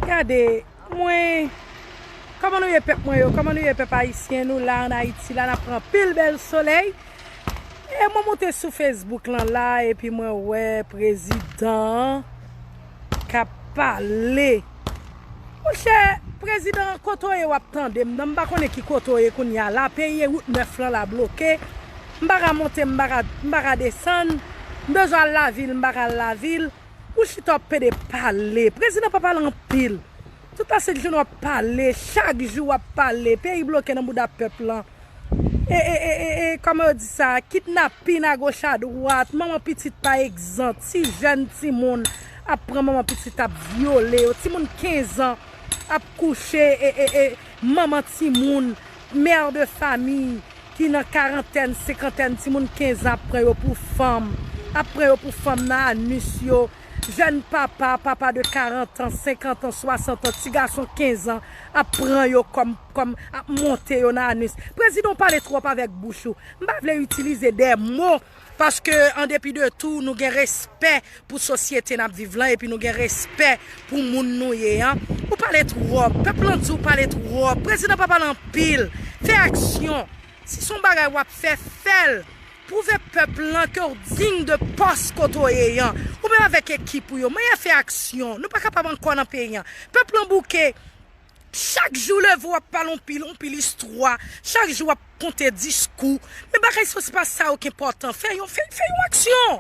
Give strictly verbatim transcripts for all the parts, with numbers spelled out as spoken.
Gade, mwen, kòman nou ye pèp mwen yo? Kòman nou ye pèp ayisyen? Nou la ann Ayiti la, n ap pran anpil bèl solèy. E mwen monte sou Facebook lan la, epi mwen wè prezidan an k ap pale. Monchè, prezidan, kote w ye w ap tande m nan? M pa konnen ki kote w ye kounye a la. Peyi wout nèf lan la bloke. M pa ka monte, m pa ka, m pa ka desann. M bezwen al lavil, m pa ka al lavil. Ou chita w ap pede pale. Prezidan pa pale anpil. Tout lasent jounen w ap pale. Chak jou w ap pale. Peyi bloke nan bouda pèp lan. E, e, e, e, e, kòman yo di sa? Kidnapin agoch adwat. Manman pitit pa egzan. Ti jèn timoun ap pran manman pitit ap vyole yo. Timoun kenz an ap kouche, e, e, e, manman timoun, mè de famiy ki nan karantèn, senkantèn, timoun kenz an ap pran yo pou fanm, ap pran yo pou fanm nan anis yo. Jèn papa, papa de karant an, senkant an, swasant an, ti gason kenz an, ap pran yo kòm, kòm, ap monte yo nan anis. Prezidan, w pale twòp avèk bouch ou. M pa vle itilize de mo, paske, an depi de tou, nou gen respè pou sosyete n ap viv lan, epi nou gen respè pou moun nou ye an. Ou pale twòp. Pèp lan di w pale twòp. Prezidan pa pale anpil. Fè aksyon. Si se yon bagay w ap fè, fè l. Pwouve pèp lan ke w diy de pòs kote w ye an. Ou menm avèk ekip ou yo, manyen fè aksyon. Nou pa kapab ankò nan peyi an. Pèp lan bouke. Chak jou leve w ap pale yon pil, yon pil istwa. Chak jou w ap konte diskou. Men bagay sa se pa sa yo ki enpòtan. Fè yon, fè, fè yon aksyon.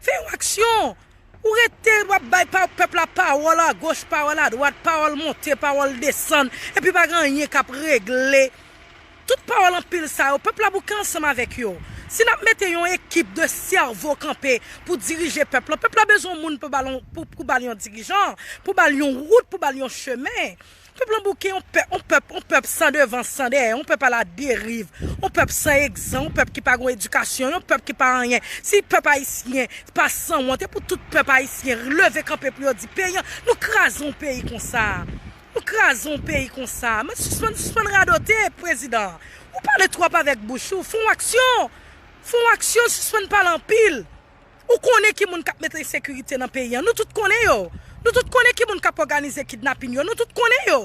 Fè yon aksyon. Ou rete w ap bay pa, pèp la pawòl agoch, pawòl adwat, pawòl monte, pawòl desann, epi pa gen anyen k ap regle. Tout pawòl anpil sa yo, pèp la bouke ansanm avèk yo. Si n ap mete yon ekip de sèvo kanpe pou dirije pèp lan, pèp la bezwen yon moun pou ba l yon, pou, pou ba l yon dirijan, pou ba l yon wout, pou ba l yon chemen. Pèp lan bouke, yon pèp, yon pèp, yon pèp san devan, san dèyè, yon pèp aladeriv, yon pèp san egzanp, yon pèp ki pa gen edikasyon, yon pèp ki pa anyen. Si pèp ayisyen pa sanwont, e pou tout pèp ayisyen leve kanpe pou yo di peyi an, nou kraze yon peyi konsa. Nou kraze yon peyi konsa. Men sispann, sispann radote, prezidan. Ou pale twòp avèk bouch ou, fè yon aksyon. Fè yon aksyon, sispann pale anpil. Ou konnen ki moun k ap mete ensekirite nan peyi an. Nou tout konnen yo. Nou tout konnen ki moun k ap òganize kidnapin yo. Nou tout konnen yo.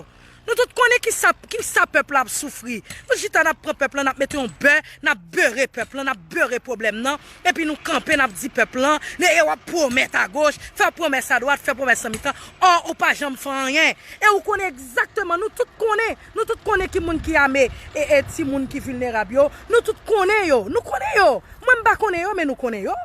Nou tout konnen ki sa, ki sa pèp la ap soufri. Nou chita n ap pran pèp lan, n ap mete yon bè, n ap bere pèp lan, n ap bere pwoblèm nan. Epi nou kanpe, n ap di pèp lan, e w ap pwomèt agoch, fè pwomès adwat, fè pwomès nan mitan. Ò, ou pa janm fè anyen. E ou konnen egzakteman, nou tout konnen, nou tout konnen ki moun ki ame e, e timoun ki vilnerab yo. Nou tout konnen yo, nou konnen yo. Mwen m pa konnen yo, men nou konnen yo.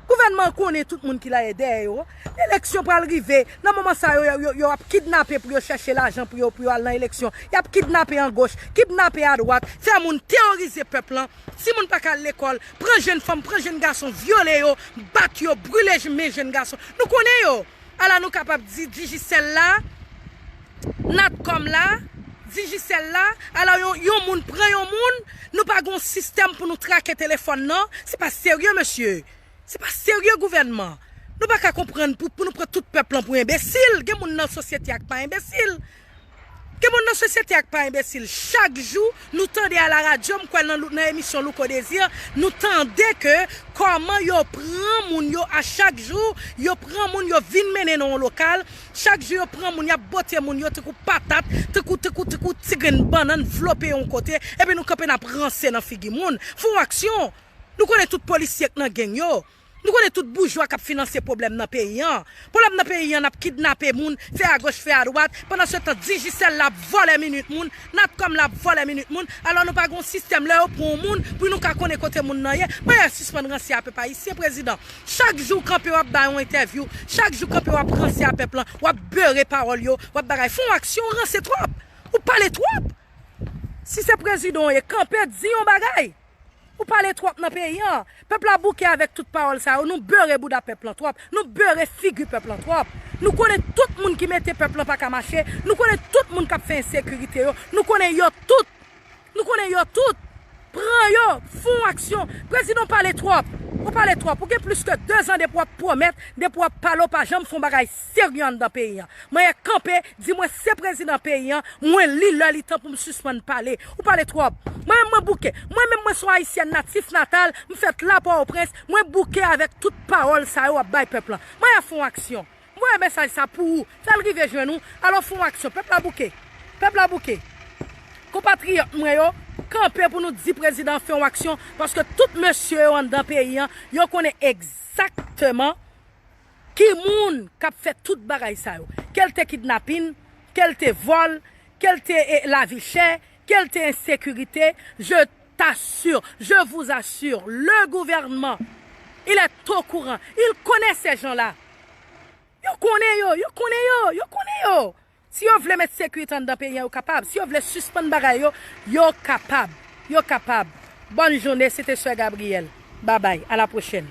Gouvènman an konnen tout moun ki la e dèyè yo. Eleksyon pral rive. Nan moman sa yo, yo, yo, yo ap kidnape pou yo chèche lajan pou yo, pou yo al nan eleksyon. Y ap kidnape agoch, kidnape adwat, fè moun teworize pèp lan. Timoun pa ka al lekòl, pran jèn fanm, pran jèn gason, vyole yo, bat yo, brile men jèn gason. Nou konnen yo. Ala nou kapab di Digicel la, Natcom la, Digicel la, ala yon, yon moun pran yon moun, nou pa gen yon sistèm pou nou trake telefòn nan, se pa serye, mesye. Se pa serye, gouvènman. Nou pa ka konprann pou, pou nou pran tout pèp lan pou enbesil. Gen moun nan sosyete a k pa enbesil. Gen moun nan sosyete a k pa enbesil. Chak jou, nou tande alaradyo, m kwè nan, nan emisyon Louko Désir, nou tande ke kòman yo pran moun yo a chak jou, yo pran moun, yo vin mennen nan yon lokal. Chak jou yo pran moun, y ap bote moun yo, tankou patat, tankou, tankou, tankou ti grenn bannann vlope yon kote, epi nou kanpe n ap ranse nan figi moun. Fè yon aksyon. Nou konnen tout polisye k nan gang yo. Nou konnen tout boujwa k ap finanse pwoblèm nan peyi an. Pwoblèm nan peyi an, n ap kidnape moun, fè agoch, fè adwat. Pandansetan, Digicel la ap vòlè minit moun, Natcom la ap vòlè minit moun. Alò, nou pa gen yon sistèm lè yo pran yon moun pou nou ka konnen kote moun nan ye. Mwen sispann ranse a pèp ayisyen, prezidan. Chak jou w kanpe w ap bay yon entèvyou, chak jou w kanpe w ap ranse a pèp lan, w ap bere pawòl yo, w ap bagay. Fè yon aksyon, ou ranse twòp. Ou pale twòp. Si se prezidan w ye, kanpe, di yon bagay. Ou pale twòp nan peyi an. Pèp la bouke avèk tout pawòl sa yo. Nou bere bouda pèp lan twòp. Nou bere figi pèp lan twòp. Nou konnen tout moun ki mete pèp lan pa ka mache. Nou konnen tout moun k ap fè ensekirite yo. Nou konnen yo tout. Nou konnen yo tout. Pran yo. Fè yon aksyon. Prezidan, w pale twòp. Ou pale twòp. Ou gen plis ke dezan depi w ap pwomèt, depi w ap pale, w pa janm fè yon bagay serye anndan peyi an. Mwen kanpe, di mwen se prezidan peyi an, mwen li lè li tan pou m sispann pale. Ou pale twòp. Mwen menm mwen bouke. Mwen menm mwen se yon ayisyèn natif natal, m fèt la Pòtoprens, mwen bouke avèk tout pawòl sa yo w ap bay pèp lan. Mwen fè yon aksyon. Voye mesaj sa pou ou. Fè l rive jwenn ou. Alò fè yon aksyon. Pèp la bouke. Pèp la bouke. Konpatriyòt mwen yo, kanpe pou nou di prezidan an fè yon aksyon, paske tout mesye yo anndan peyi an, yo konnen egzakteman ki moun k ap fè tout bagay sa yo. Ke l te kidnapin, ke l te vòl, ke l te eh, lavi chè, ke l te ensekirite, je t'assure, je vous assure, le gouvernement, il est au courant, il connaît ces gens-là. Yo konnen yo, yo konnen yo, yo konnen yo. Si yo vle met sekirite anndan peyi an, yo kapab. Si yo vle sispann bagay yo, yo kapab. Yo kapab. Bòn jounen, se te sè Gabriel. Babay, a la pwochèn.